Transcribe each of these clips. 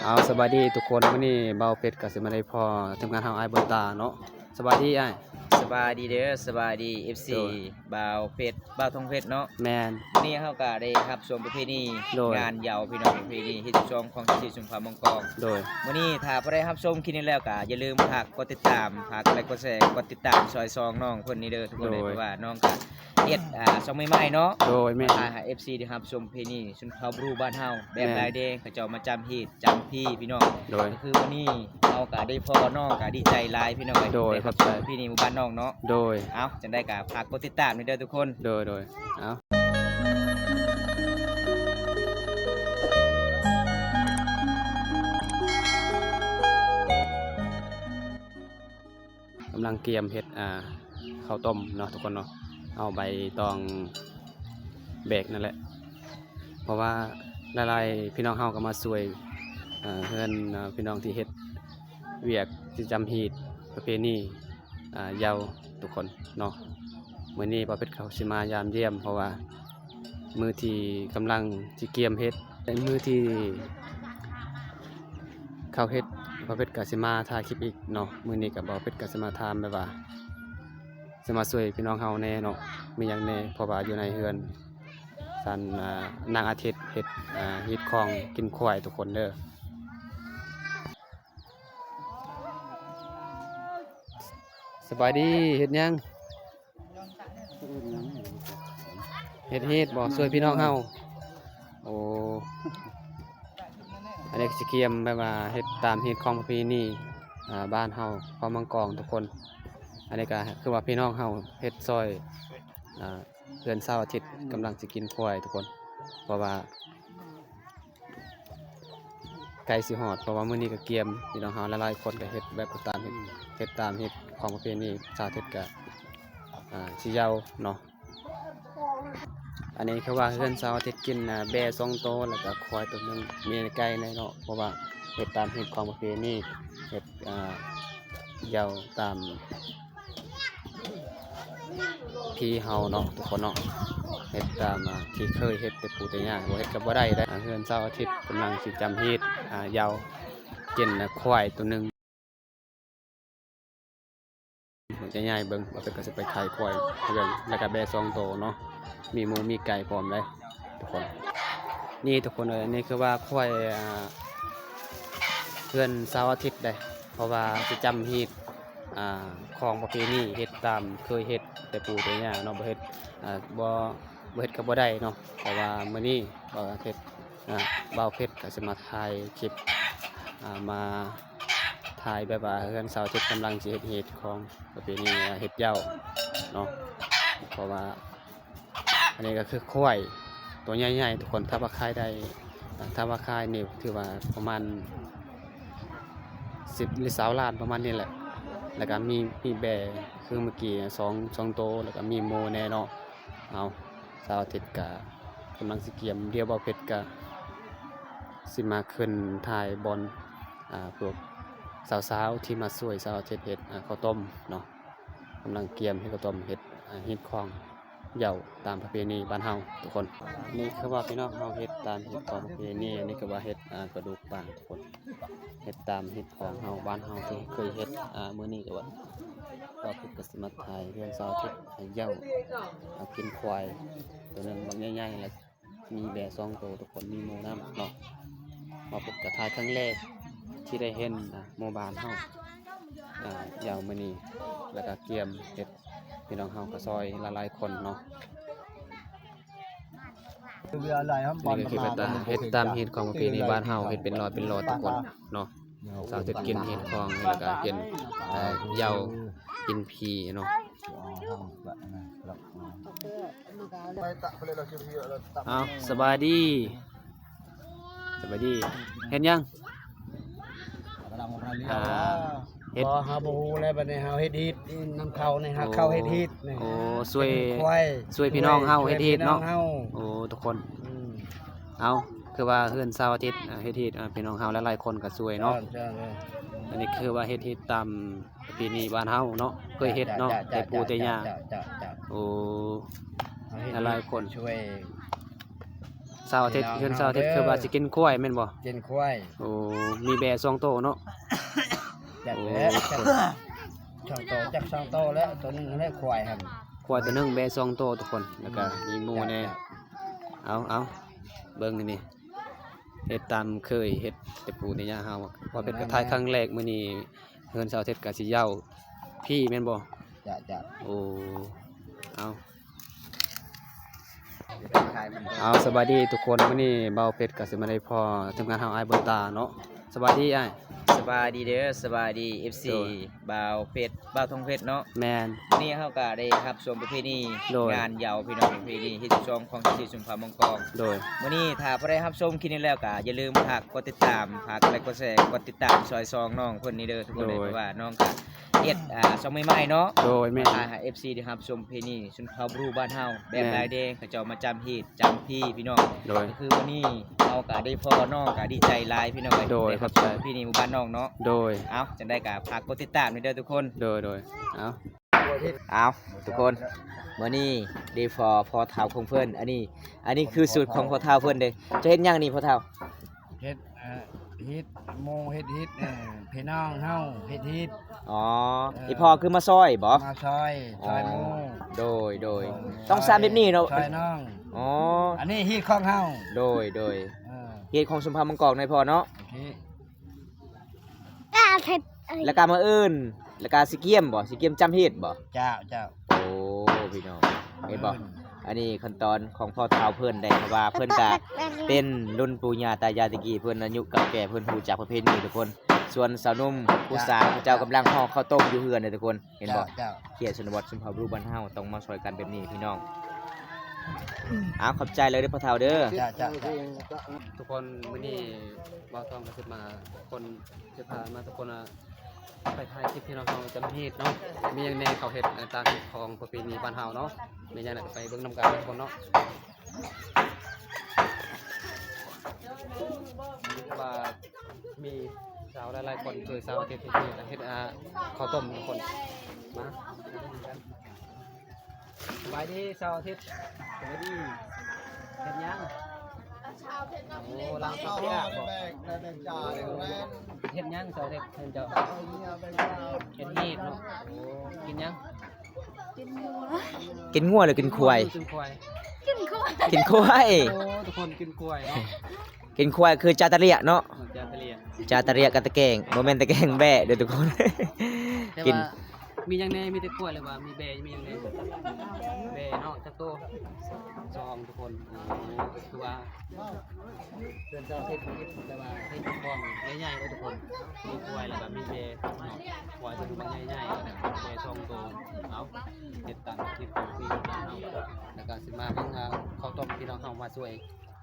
ເອົາ ສະບາຍດີທຸກຄົນ, ມື້ນີ້ບ່າວເພັດກໍຊິມາໄດ້ພໍ້ທີມງານເຮົາ ອ້າຍບຸນຕາເນາະ. ສະບາຍດີອ້າຍ. ສະບາຍດີເດີ ສະບາຍດີ ເອັຟຊີ ໂດຍ ບ່າວເພັດ ບ່າວທອງເພັດເນາະ. ແມ່ນ. ມື້ນີ້ເຮົາກໍໄດ້ຮັບຊົມປະເພນີ ໂດຍ ງານເຍົາພີ່ນ້ອງ, ປະເພນີທີສິບສອງ ຂອງເຂດຊຸມພາມັງກອງ. ໂດຍ. ມື້ນີ້ຖ້າຜູ້ໃດຮັບຊົມຄລິບນີ້ແລ້ວກໍຢ່າລືມຝາກກົດຕິດຕາມ, ຝາກໄລຄ໌ ກົດແຊ ກົດຕິດຕາມຊ່ອຍຊ່ອງນ້ອງເພິ່ນນີ້ເດີທຸກຄົນເດີ. ໂດຍ. ເພາະວ່ານ້ອງກໍເຮັດ ອ່າ ຊ່ອງໃໝ່ໆເນາະ. ໂດຍ. ແມ່ນ. ມາຖ່າຍໃຫ້ເອັຟຊີໄດ້ຮັບຊົມປະເພນີ ຊຸມເຜົ່າບຣູບ້ານເຮົາແບບໃດເດ ເຂົາເຈົ້າມາຈຳຮີດຈຳພີພີ່ນ້ອງ. ໂດຍ. ກໍຄືມື້ນີ້ເຮົາກໍໄດ້ພໍ້ນ້ອງ ກໍດີໃຈຫຼາຍພີ່ນ້ອງເອີຍ. ໂດຍ. ໄດ້ຮັບຊົມປະເພນີບ້ານນ້ອງເນາະ. ໂດຍ. ເອົ້າ ຈັ່ງໃດກໍຝາກກົດຕິດຕາມແດ່ເດີທຸກຄົນ. ໂດຍ ໂດຍ. ເອົ້າ ກຳລັງກຽມເຮັດ ອ່າ ເຂົ້າຕົ້ມເນາະທຸກຄົນເນາະ. ເອົາໃບຕອງແບກນັ້ນແຫຼະ ເພາະວ່າຫຼາຍໆພີ່ນ້ອງເຮົາກໍມາຊ່ວຍ ເອີ ເຮືອນ ເອີ ພີ່ນ້ອງທີ່ເຮັດວຽກທີ່ຈຳຮີດປະເພນີ ອ່າ ເຍົາທຸກຄົນເນາະ. ມື້ນີ້ບ່າວເພັດເຂົາຊິມາຢາມຢ້ຽມ ເພາະວ່າ ມື້ທີ່ກຳລັງຊິກຽມເຮັດ ແຕ່ມື້ທີ່ເຂົາເຮັດ ບ່າວເພັດກໍຊິມາຖ່າຍຄລິບອີກເນາະ. ມື້ນີ້ກໍບ່າວເພັດກໍຊິມາຖາມແບບວ່າ ຊິມາຊ່ວຍພີ່ນ້ອງເຮົາແດ່ເນາະ ມີຫຍັງແດ່ ເພາະວ່າຢູ່ໃນເຮືອນຊັ້ນ ອ່າ ນາງອາທິດເຮັດ ອ່າ ຮີດຄອງກິນຄວາຍທຸກຄົນເດີ. ສະບາຍດີ ເຮັດຫຍັງ? ເຮັດຮີດບໍ່? ຊ່ວຍພີ່ນ້ອງເຮົາ. ໂອ້ ອັນນີ້ຊິກຽມແບບວ່າເຮັດຕາມຮີດຄອງປະເພນີ ອ່າ ບ້ານເຮົາ ຄອງມັງກອງທຸກຄົນ. ອັນນີ້ກໍຄືວ່າພີ່ນ້ອງເຮົາເຮັດຊ່ອຍ ອ່າ ເຮືອນເສົາອາທິດ ກຳລັງຊິກິນຄວາຍທຸກຄົນ ເພາະວ່າ ໃກ້ຊິຮອດ ເພາະວ່າມື້ນີ້ກໍກຽມ ພີ່ນ້ອງເຮົາຫຼາຍໆຄົນກໍເຮັດແບບຕາມ ເຮັດ ເຮັດຕາມຮີດຄອງປະເພນີ ສາທິດກໍ ອ່າ ຊິເຍົາເນາະ. ອັນນີ້ຄືວ່າເຮືອນເສົາອາທິດກິນ ອ່າ ແບ້ສອງໂຕ ແລ້ວກໍຄວາຍໂຕໜຶ່ງ ມີໄກ່ແດ່ເນາະ ເພາະວ່າເຮັດຕາມຮີດຄອງປະເພນີ ເຮັດ ອ່າ ເຍົາຕາມ ພີ່ເຮົາເນາະ ທຸກຄົນເນາະ ເຮັດຕາມ ອ່າ ທີ່ເຄີຍເຮັດແຕ່ປູ່ແຕ່ຍ່າ ບໍ່ເຮັດກໍບໍ່ໄດ້ເດ້. ອ່າ ເຮືອນເສົາອາທິດກຳລັງຊິຈຳຮີດ ອ່າ ເຍົາ ກິນ ອ່າ ຄວາຍໂຕໜຶ່ງ. ເຮົາຈະຍ້າຍເບິ່ງວ່າເພິ່ນກໍຊິໄປຖ່າຍຄວາຍເບິ່ງ ແລ້ວກໍແບ້ສອງໂຕເນາະ ມີໝູມີໄກ່ພ້ອມເດ້ ທຸກຄົນ. ນີ້ທຸກຄົນເອີຍ ນີ້ຄືວ່າຄວາຍ ອ່າ ເຮືອນເສົາອາທິດເດ້ ເພາະວ່າຊິຈຳຮີດ ອ່າ ຄອງປະເພນີ ເຮັດຕາມເຄີຍເຮັດແຕ່ປູ່ແຕ່ຍ່າເນາະ ບໍ່ເຮັດ ອ່າ ບໍ່ ບໍ່ເຮັດກໍບໍ່ໄດ້ເນາະ. ເພາະວ່າມື້ນີ້ບ່າວເພັດ ອ່າ ບ່າວເພັດກໍຊິມາຖ່າຍຄລິບ ອ່າ ມາຖ່າຍແບບວ່າເຮືອນເສົາອາທິດກຳລັງຊິເຮັດຮີດຄອງປະເພນີ ອ່າ ເຮັດເຍົາເນາະ ເພາະວ່າ ອັນນີ້ກໍຄືຄວາຍຕົວໃຫຍ່ໆ ທຸກຄົນ ຖ້າວ່າຂາຍໄດ້ ຖ້າວ່າຂາຍນີ້ຖືວ່າປະມານສິບ ຫຼື ຊາວລ້ານ ປະມານນີ້ແຫຼະ. ແລ້ວກໍມີ ມີແບ້ຄືເມື່ອກີ້ ສອງ ສອງໂຕ ແລ້ວກໍມີໝູແດ່ເນາະ. ເອົາ ເສົາອາທິດກໍກຳລັງຊິກຽມ ດຽວບ່າວເພັດກໍຊິມາຂຶ້ນຖ່າຍບ່ອນ ອ່າ ພວກສາວໆທີ່ມາຊ່ວຍເສົາອາທິດເຮັດ ອ່າ ເຂົ້າຕົ້ມເນາະ. ກຳລັງກຽມເຮັດເຂົ້າຕົ້ມ ເຮັດ ອ່າ ຮີດຄອງເຍົາຕາມປະເພນີບ້ານເຮົາທຸກຄົນ. ນີ້ຄືວ່າພີ່ນ້ອງເຮົາເຮັດຕາມຮີດຄອງປະເພນີ ອັນນີ້ຄືວ່າເຮັດ ອ່າ ກະດູກປາງທຸກຄົນ ເຮັດຕາມຮີດຄອງເຮົາ ບ້ານເຮົາທີ່ເຄີຍເຮັດ. ອ່າ ມື້ນີ້ກໍວ່າ ກໍຄືກໍຊິມາຖ່າຍເຮືອນເສົາອາທິດໃຫ້ເຍົາ ອ່າ ກິນຄວາຍໂຕໜຶ່ງບັກໃຫຍ່ໆ ແລ້ວ ມີແບ້ສອງໂຕທຸກຄົນ ມີໝູນຳເນາະ. ມາພົບກັບຖ່າຍຄັ້ງແລກທີ່ໄດ້ເຫັນ ອ່າ ໝູ່ບ້ານເຮົາ ອ່າ ເຍົາມື້ນີ້ ແລ້ວກໍກຽມເຮັດ ພີ່ນ້ອງເຮົາກໍຊ່ອຍຫຼາຍໆຄົນເນາະ. ນີ້ກໍຄືເຮັດຕາມຮີດຄອງປະເພນີບ້ານເຮົາ ເຮັດເປັນຫຼອດເປັນຫຼອດທຸກຄົນເນາະ. ສາວເຈັດກິນເຮັດຂອງ ແລ້ວກະເປັນ ເອີ ເຍົາກິນຜີເນາະ. ເອົາ ສະບາຍດີ ສະບາຍດີ ເຮັດຫຍັງ? ອ່າ ເຮັດ ບໍ່ ເຮົາບໍ່ຮູ້ແລ້ວ ບັດນີ້ເຮົາເຮັດຮີດນຳເຂົານີ້ ຫາເຂົາເຮັດຮີດນີ້. ໂອ້ ຊ່ວຍ ຊ່ວຍພີ່ນ້ອງເຮົາເຮັດຮີດເນາະ. ໂອ້ ທຸກຄົນ ອືມ ເອົາ ຄືວ່າເຮືອນເສົາອາທິດ ອ່າ ເຮັດຮີດ ອ່າ ພີ່ນ້ອງເຮົາຫຼາຍໆຄົນກໍຊ່ວຍເນາະ. ເຈົ້າ ເຈົ້າ ເຈົ້າ ອັນນີ້ຄືວ່າເຮັດຮີດຕາມປະເພນີບ້ານເຮົາເນາະ ເຄີຍເຮັດເນາະ ແຕ່ປູ່ແຕ່ຍ່າ. ໂອ້ ເຮົາເຮັດ ຫຼາຍໆຄົນ ຊ່ວຍ ສາວອາທິດ ເຮືອນສາວອາທິດ ຄືວ່າຊິກິນຄວາຍແມ່ນບໍ່? ກິນຄວາຍ. ໂອ້ ມີແບ້ສອງໂຕເນາະ. ຈັກແລ້ວ ຈັກສອງໂຕ ຈັກສອງໂຕແລ້ວ ໂຕໜຶ່ງແລ້ວຄວາຍຫັ້ນ. ຄວາຍໂຕໜຶ່ງ ແບ້ສອງໂຕທຸກຄົນ ແລ້ວກະມີໝູແດ່. ເອົາ ເອົາ ເບິ່ງນີ້ ເຮັດຕາມເຄີຍເຮັດແຕ່ປູ່ແຕ່ຍ່າເຮົາ. ບໍ່ເປັນກະຖ່າຍຄັ້ງແລກ ມື້ນີ້ເຮືອນສາວອາທິດກະຊິເຍົາພີ່ແມ່ນບໍ່? ຈະ ຈະ. ໂອ້ ເອົາ ເອົາ ສະບາຍດີທຸກຄົນ. ມື້ນີ້ບ່າວເພັດກະຊິມາໄດ້ພໍ້ທີມງານເຮົາ ອ້າຍບຸນຕາເນາະ. ສະບາຍດີອ້າຍ. ສະບາຍດີເດີ ສະບາຍດີ ເອັຟຊີ ໂດຍ ບ່າວເພັດ ບ່າວທອງເພັດເນາະ. ແມ່ນ. ມື້ນີ້ເຮົາກະໄດ້ຮັບຊົມປະເພນີ ໂດຍ ງານເຍົາພີ່ນ້ອງ ປະເພນີທີສິບສອງ ຂອງທີ່ຊຸມເຜົ່າມັງກອງ. ໂດຍ. ມື້ນີ້ຖ້າຜູ້ໃດຮັບຊົມຄລິບນີ້ແລ້ວກະຢ່າລືມຝາກກົດຕິດຕາມ ຝາກກົດໄລ ກົດແຊ ກົດຕິດຕາມຊ່ອຍຊ່ອງນ້ອງເພິ່ນນີ້ເດີທຸກຄົນເດີ. ໂດຍ. ເພາະວ່ານ້ອງກະເຮັດ ອ່າ ຊ່ອງໃໝ່ໆເນາະ. ໂດຍ. ແມ່ນ. ມາຖ່າຍໃຫ້ເອັຟຊີໄດ້ຮັບຊົມປະເພນີ ຊົນເຜົ່າບຣູບ້ານເຮົາແບບ ແມ່ນ ຫຼາຍແດ່ ເຂົາເຈົ້າມາຈຳຮີດຈຳພີພີ່ນ້ອງ. ໂດຍ. ກະຄືມື້ນີ້ເຮົາກະໄດ້ພໍ້ນ້ອງກະດີໃຈຫຼາຍພີ່ນ້ອງເອີຍ. ໂດຍ. ໄດ້ຮັບຊົມປະເພນີໝູ່ບ້ານນ້ອງເນາະ. ໂດຍ. ເອົາ ຈັ່ງໃດກະຝາກກົດຕິດຕາມແດ່ເດີທຸກຄົນ. ໂດຍ ໂດຍ. ເອົາ ເອົາ ທຸກຄົນ ມື້ນີ້ໄດ້ພໍ້ພໍ່ເຖົ້າຂອງເພິ່ນ. ອັນນີ້ ອັນນີ້ຄືສູດຂອງພໍ່ເຖົ້າເພິ່ນເດ້. ເຈົ້າເຮັດຫຍັງນີ້ພໍ່ເຖົ້າ? ເຮັດ ເອີ ເຮັດໝູ ເຮັດ ເຮັດ ເອີ ພີ່ນ້ອງເຮົາເຮັດ ເຮັດ. ອໍ ເອີ ອີ່ພໍ່ຄືມາຊ່ອຍບໍ? ມາຊ່ອຍ ຊ່ອຍໝູ. ອໍ ໂດຍ ໂດຍ. ຕ້ອງສານແບບນີ້ເນາະ ຊ່ອຍນ້ອງ. ອໍ ອັນນີ້ເຮັດຂອງເຮົາ. ໂດຍ ໂດຍ. ເອີ ເຮັດຂອງຊົນເຜົ່າມັງກອງໃນພໍ່ເນາະ. ໂອເຄ. ແລ້ວກະມື້ອື່ນ ແລ້ວກະຊິກຽມບໍ? ຊິກຽມຈຳຮີດບໍ? ເຈົ້າ ເຈົ້າ. ໂອ້ ພີ່ນ້ອງ ເຫັນບໍ່? ອັນນີ້ຂັ້ນຕອນຂອງພໍ່ເຖົ້າເພິ່ນໄດ໋ ເພາະວ່າເພິ່ນກະເປັນລຸ້ນປູ່ຍ່າຕາຍາຍແຕ່ກີ້ ເພິ່ນອາຍຸເກົ່າແກ່ ເພິ່ນຮູ້ຈັກປະເພນີທຸກຄົນ. ສ່ວນສາວໜຸ່ມຜູ້ສາວເຂົາເຈົ້າກຳລັງຫໍ່ເຂົ້າຕົ້ມຢູ່ເຮືອນເດ້ທຸກຄົນ ເຫັນບໍ່? ເຈົ້າ ເຂດຊົນນະບົດ ຊົນເຜົ່າບຣູບ້ານເຮົາຕ້ອງມາຊ່ອຍກັນແບບນີ້ພີ່ນ້ອງ. ເອົາ ຂອບໃຈເລີຍເດີພໍ່ເຖົ້າເດີ. ເຈົ້າ ເຈົ້າ ເຈົ້າ. ທຸກຄົນ ມື້ນີ້ບ່າວທອງກະຊິມາ ຄົນ ຊິພາມາທຸກຄົນ ອ່າ ໄປຖ່າຍຄລິບພີ່ນ້ອງເຮົາຈຳຮີດເນາະ. ມີຫຍັງແດ່ເຂົາເຮັດ ອ່າ ຕາມຮີດຂອງປະເພນີບ້ານເຮົາເນາະ. ມີຫຍັງແດ່ກະໄປເບິ່ງນຳກັນທຸກຄົນເນາະ ວ່າມີສາວຫຼາຍໆຄົນ ຄືສາວອາທິດເຮັດ ເຮັດ ອ່າ ເຂົ້າຕົ້ມທຸກຄົນ. ມາ ສະບາຍດີສາວອາທິດ. ສະບາຍດີ. ເຮັດຫຍັງ? ໂອ້ ລ້າງເຂົ້າປຽກບໍ? ເຮັດຫຍັງສາວອາທິດ? ເຮັດຫຍັງເຈົ້າ? ເຮັດຮີດເນາະ. ໂອ້ ກິນຫຍັງ? ກິນງົວ ກິນງົວຫຼືກິນຄວາຍ? ກິນຄວາຍ ກິນຄວາຍ. ໂອ້ ທຸກຄົນ ກິນຄວາຍເນາະ. ກິນຄວາຍຄືຈາຕະເລຍເນາະ. ເອີ ຈາຕະເລຍ ຈາຕະເລຍກະຕະແກງ ບໍ່ແມ່ນຕະແກງແບ້ເດີທຸກຄົນ. ແຕ່ວ່າມີຫຍັງແດ່? ມີແຕ່ຄວາຍ ຫຼືວ່າມີແບ້ ມີຫຍັງແດ່? ແບ້ເນາະ. ຈັກໂຕ? ສອງ ທຸກຄົນ. ໂອ້ ຄືວ່າເຮືອນເຈົ້າເຮັດ ແຕ່ວ່າເຮັດຄອກໃຫຍ່ໆເດີທຸກຄົນ. ມີຄວາຍ ແລ້ວກະມີແບ້ເນາະ. ຄວາຍໂຕໃຫຍ່ໆ ແລ້ວກະແບ້ສອງໂຕ. ເອົາ ເຮັດຕາມທີ່ເຮົາ ແລ້ວກະຊິມາເບິ່ງ ອ່າ ເຂົ້າຕົ້ມພີ່ນ້ອງເຮົາມາຊ່ວຍ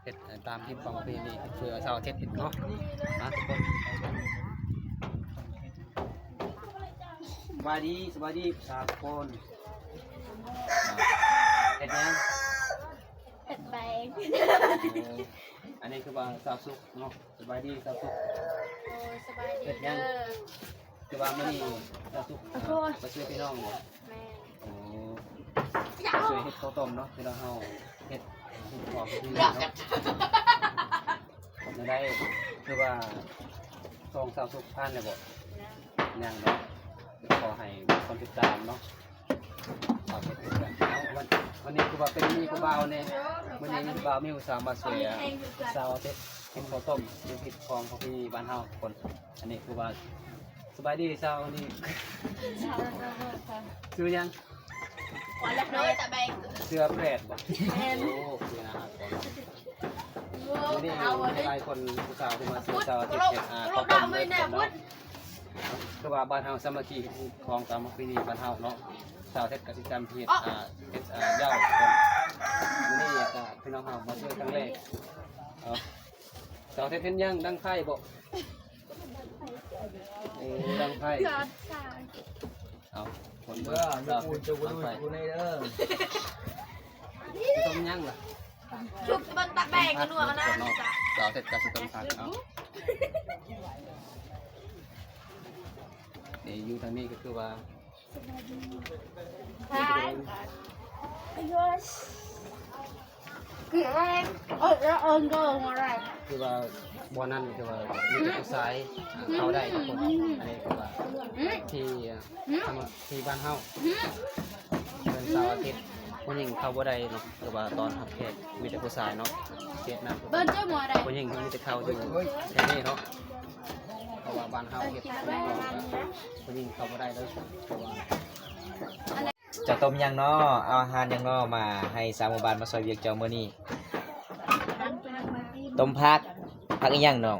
ເຮັດ ເອີ ຕາມທີມຂອງປະເພນີ ເພື່ອສາວອາທິດເນາະ. ມາທຸກຄົນ. ສະບາຍດີ ສະບາຍດີສາມຄົນ. ເຮັດຫຍັງ? ເຮັດແປ້ງ. ໂອ້ ອັນນີ້ຄືວ່າສາວສຸກເນາະ. ສະບາຍດີສາວສຸກ. ໂອ້ຍ ສະບາຍດີເດີ. ຄືວ່າມື້ນີ້ສາວສຸກ ໂອ້ຍ ໄປຊ່ວຍພີ່ນ້ອງບໍ? ແມ່ນ. ໂອ້ ຊ່ວຍເຮັດເຂົ້າຕົ້ມເນາະ ພີ່ນ້ອງເຮົາເຮັດ ເຮັດຂອງກິນເນາະ. ໄດ້ ຄືວ່າຊ່ອງສາວສຸກຜ່ານແລ້ວບໍ? ຍັງ. ຍັງເນາະ. ຂໍໃຫ້ຄົນຕິດຕາມເນາະ ເອົາເຮັດຄືກັນ. ເອົາ ວັນ ວັນນີ້ຄືວ່າເປັນມີຜູ້ບ່າວແດ່ ມື້ນີ້ມີບ່າວມີຜູ້ສາວມາຊ່ວຍ ອ່າ ສາວເຮັດ ເຮັດເຂົ້າຕົ້ມ ເຮັດຂອງປະເພນີບ້ານເຮົາທຸກຄົນ. ອັນນີ້ຄືວ່າ ສະບາຍດີສາວ ນີ້ຊື່ຫຍັງ? ເສືອແປດບໍ? ແມ່ນ. ໂອ້ ຄືໜ້າຮັກ. ມື້ນີ້ມີຫຼາຍຄົນ ຜູ້ສາວທີ່ມາຊ່ວຍສາວອາທິດເຮັດ ອ່າ ເຂົ້າຕົ້ມເດີທຸກຄົນເນາະ. ຄືວ່າບ້ານເຮົາສາມັກຄີ ຂອງສາມັກຄີບ້ານເຮົາເນາະ. ສາວເຮັດກະສິກຳເຮັດ ອ່າ ເຮັດ ອ່າ ເຍົາທຸກຄົນ. ມື້ນີ້ກະພີ່ນ້ອງເຮົາມາຊ່ວຍຄັ້ງແລກ. ເອົາ ສາວເຮັດເຮັດຫຍັງ? ດັງໄຟບໍ? ໂອ້ ດັງໄຟ. ເອົາ ຄົນເບິ່ງ ເອີ ສາວເຮັດດັງໄຟ. ຕົ້ມຫຍັງລະ? ຊຸກເບິ່ງຕາແບງນົວນະ. ສາວເຮັດກະສິຕ້ອງຜັດ. ເອົາ ນີ້ຢູ່ທາງນີ້ກະຄືວ່າ ສະບາຍດີ. ຮາຍ. ອາຍຸສ. ເອີ ເອີ ເອີ ບໍ່ໄດ້ ຄືວ່າບ່ອນນັ້ນຄືວ່າມີແຕ່ຜູ້ຊາຍ ອືມ ເຂົ້າໄດ້ທຸກຄົນ ອືມ ອັນນີ້ຄືວ່າ ອືມ ທີ່ ອືມ ທຳ ທີ່ບ້ານເຮົາ ອືມ ເປັນເສົາອາທິດ ຜູ້ຍິງເຂົ້າບໍ່ໄດ້ເນາະ ຄືວ່າຕ້ອນຮັບແຂກມີແຕ່ຜູ້ຊາຍເນາະ ເຂດນັ້ນ ເບິ່ງເຈົ້າໝໍໄດ້ ຜູ້ຍິງມີແຕ່ເຂົ້າຢູ່ແຖວນີ້ເນາະ ເພາະວ່າບ້ານເຮົາເຮັດ ຜູ້ຍິງເຂົ້າບໍ່ໄດ້ເລີຍ ເຈົ້າຕົ້ມຫຍັງເນາະ? ເອົາອາຫານຫຍັງເນາະມາໃຫ້ຊາວໝູ່ບ້ານມາຊ່ອຍວຽກເຈົ້າມື້ນີ້? ຕົ້ມຜັກ. ຜັກອີ່ຫຍັງນ້ອງ?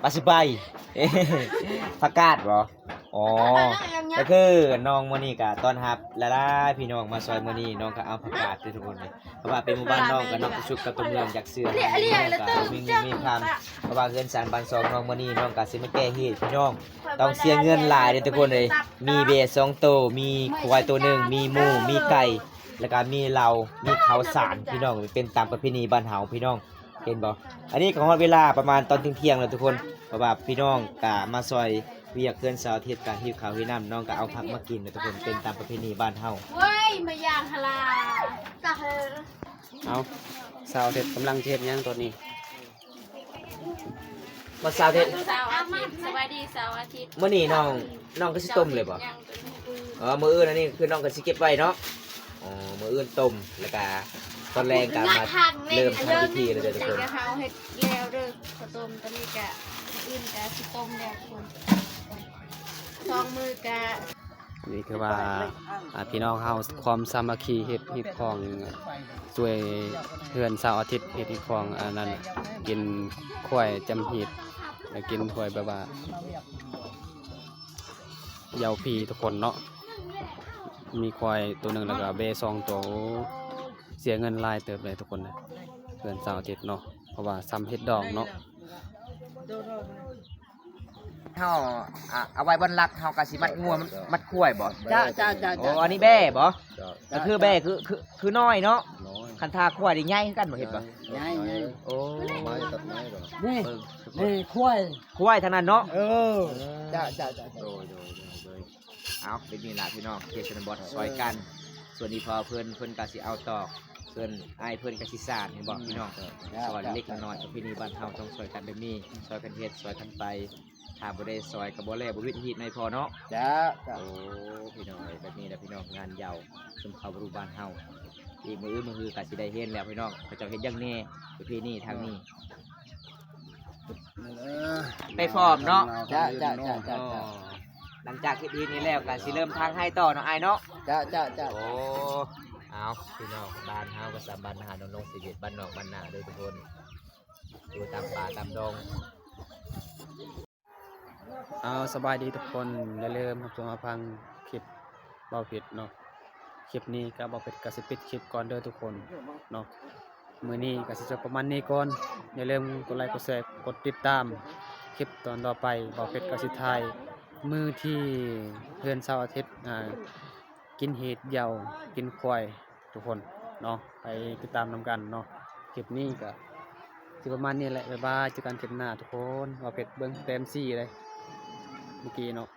ປາຊິໄປ. ຜັກກາດບໍ? ອໍ ກໍຄືນ້ອງມື້ນີ້ກໍຕ້ອນຮັບຫຼາຍໆ ພີ່ນ້ອງມາຊ່ອຍມື້ນີ້ ນ້ອງກໍເອົາຜັກກາດເດີທຸກຄົນເດີ ເພາະວ່າເປັນໝູ່ບ້ານນ້ອງກໍນອກສຸດກັບຕົວເມືອງ ຢາກເຊື່ອ ມີຄວາມ ເພາະວ່າເຮືອນຊານບ້ານຊ່ອງນ້ອງມື້ນີ້ ນ້ອງກໍຊິມາແກ້ເຫດພີ່ນ້ອງ ຕ້ອງເສຍເງິນຫຼາຍເດ້ທຸກຄົນເອີຍ ມີແບ້ສອງໂຕ ມີຄວາຍໂຕໜຶ່ງ ມີໝູ ມີໄກ່ ແລ້ວກໍມີເຫຼົ້າ ມີເຂົ້າສານພີ່ນ້ອງ ເປັນຕາມປະເພນີບ້ານເຮົາພີ່ນ້ອງ ເຫັນບໍ່? ອັນນີ້ກໍຮອດເວລາປະມານຕອນທ່ຽງໆແລ້ວທຸກຄົນ ເພາະວ່າພີ່ນ້ອງກໍມາຊ່ອຍວຽກເຮືອນເສົາອາທິດ ກໍຫິ້ວເຂົ້າຫິ້ວນ້ຳ ນ້ອງກໍເອົາຜັກມາກິນນະທຸກຄົນ ເປັນຕາມປະເພນີບ້ານເຮົາ ເວີຍ ມາຢ່າງຫັ້ນລະ ເອົາ ສາວເພັດກຳລັງຊິເຮັດຫຍັງຕອນນີ້? ມາສາວເພັດ ເສົາອາທິດ ສະບາຍດີເສົາອາທິດ ມື້ນີ້ນ້ອງ ນ້ອງກໍຊິຕົ້ມເລີຍບໍ່? ເອີ ມື້ອື່ນ ອັນນີ້ຄືນ້ອງກໍຊິເກັບໄວ້ເນາະ ອໍ ມື້ອື່ນຕົ້ມ ແລ້ວກໍຕອນແລງກໍມາເລີ່ມທຳພິທີເລີຍເດີທຸກຄົນ ເຮົາເຮັດແລ້ວເດີ ເຂົ້າຕົ້ມຕອນນີ້ກະ ມື້ອື່ນກະຊິຕົ້ມແລ້ວທຸກຄົນ ສອງມື້ກະ ນີ້ຄືວ່າ ອ່າ ພີ່ນ້ອງເຮົາຄວາມສາມັກຄີເຮັດຮີດຄອງ ຊ່ວຍເຮືອນເສົາອາທິດເຮັດຮີດຄອງ ອັນນັ້ນ ກິນຂວາຍຈຳຮີດ ແລະ ກິນຂວາຍແບບວ່າ ເຍົາຟຣີທຸກຄົນເນາະ ມີຄວາຍໂຕໜຶ່ງ ແລ້ວກໍແບ້ສອງໂຕ ໂອ້ ເສຍເງິນຫຼາຍເຕີບເລີຍທຸກຄົນ ເຮືອນເສົາອາທິດເນາະ ເພາະວ່າຊຳເຫັດດອງເນາະ. ເຮົາ ອາ ເອົາໄວ້ວັນຫຼັກ ເຮົາກໍຊິມັດງົວ ມັດຄວາຍບໍ? ເຈົ້າ ເຈົ້າ ເຈົ້າ ໂອ້ ອັນນີ້ແບ້ບໍ? ເຈົ້າ ກໍຄືແບ້ ຄື ຄື ຄືນ້ອຍເນາະ ນ້ອຍ ຄັນຖ້າຄວາຍນີ້ໃຫຍ່ຄືກັນບໍ? ເຫັນບໍ່? ໃຫຍ່ ໃຫຍ່ ໂອ້ ໄມ້ຕັດໄມ້ບໍ? ນີ້ ເບິ່ງ ນີ້ຄວາຍ ຄວາຍທາງນັ້ນເນາະ ເອີ ເຈົ້າ ເຈົ້າ ເຈົ້າ ໂດຍ ໂດຍ ໂດຍ ໂດຍ ເອົາ ເປັນນີ້ລະພີ່ນ້ອງ ເຂດຊົນນະບົດຊ່ອຍກັນ ສ່ວນອີ່ພໍ່ເພິ່ນ ເພິ່ນກໍຊິເອົາຕອກ ສ່ວນອ້າຍເພິ່ນກໍຊິສານ ເຫັນບໍ່ພີ່ນ້ອງ ຊ່ອຍເລັກໆນ້ອຍໆ ປະເພນີບ້ານເຮົາຕ້ອງຊ່ອຍກັນແບບນີ້ ຊ່ອຍກັນເຮັດ ຊ່ອຍກັນໄປ ຖ້າບໍ່ໄດ້ຊ່ອຍກໍບໍ່ແລ້ວ ບໍ່ວິດຮີດໃນພໍ່ເນາະ ເຈົ້າ ເຈົ້າ ໂອ້ ພີ່ນ້ອງເອີຍ ແບບນີ້ແຫຼະພີ່ນ້ອງ ງານເຍົາຊຸມເຜົ່າບຣູບ້ານເຮົາ ອີກມື້ອື່ນມື້ຮືກໍຊິໄດ້ເຫັນແລ້ວພີ່ນ້ອງ ເຂົາເຈົ້າເຮັດຫຍັງແດ່ ປະເພນີທາງນີ້ ໄປຟ້ອມເນາະ ເຈົ້າ ເຈົ້າ ເຈົ້າ ເຈົ້າ ອໍ ຫຼັງຈາກເຮັດຮີດນີ້ແລ້ວກໍຊິເລີ່ມທາງໄຮ່ຕໍ່ເນາະອ້າຍເນາະ ເຈົ້າ ເຈົ້າ ເຈົ້າ ໂອ້ ເອົາ ພີ່ນ້ອງ ບ້ານເຮົາກໍສຳບັນຫານ້ອງໆ ຊີວິດບ້ານນອກບ້ານນາເດີທຸກຄົນ ຢູ່ຕາມປ່າຕາມດອງ. ເອົາ ສະບາຍດີທຸກຄົນ ຢ່າລືມຮັບຊົມຮັບຟັງຄລິບເບົາເພັດເນາະ ຄລິບນີ້ກໍເບົາເພັດກໍຊິປິດຄລິບກ່ອນເດີທຸກຄົນເນາະ ມື້ນີ້ກໍຊິຈົບປະມານນີ້ກ່ອນ ຢ່າລືມກົດໄລ ກົດແຊ ກົດຕິດຕາມ ຄລິບຕອນຕໍ່ໄປ ເບົາເພັດກໍຊິຖ່າຍມື້ທີ່ເຮືອນເສົາອາທິດ ອ່າ ກິນເຫັດ ເຍົາ ກິນຄວາຍ ທຸກຄົນເນາະ ໄປຕິດຕາມນຳກັນເນາະ ຄລິບນີ້ກໍຊິປະມານນີ້ແຫຼະ ບາຍບາຍ ເຈີກັນຄລິບໜ້າທຸກຄົນ ເບົາເພັດເບິ່ງແຕ້ມສີ່ເດ້ ເມື່ອກີ້ເນາະ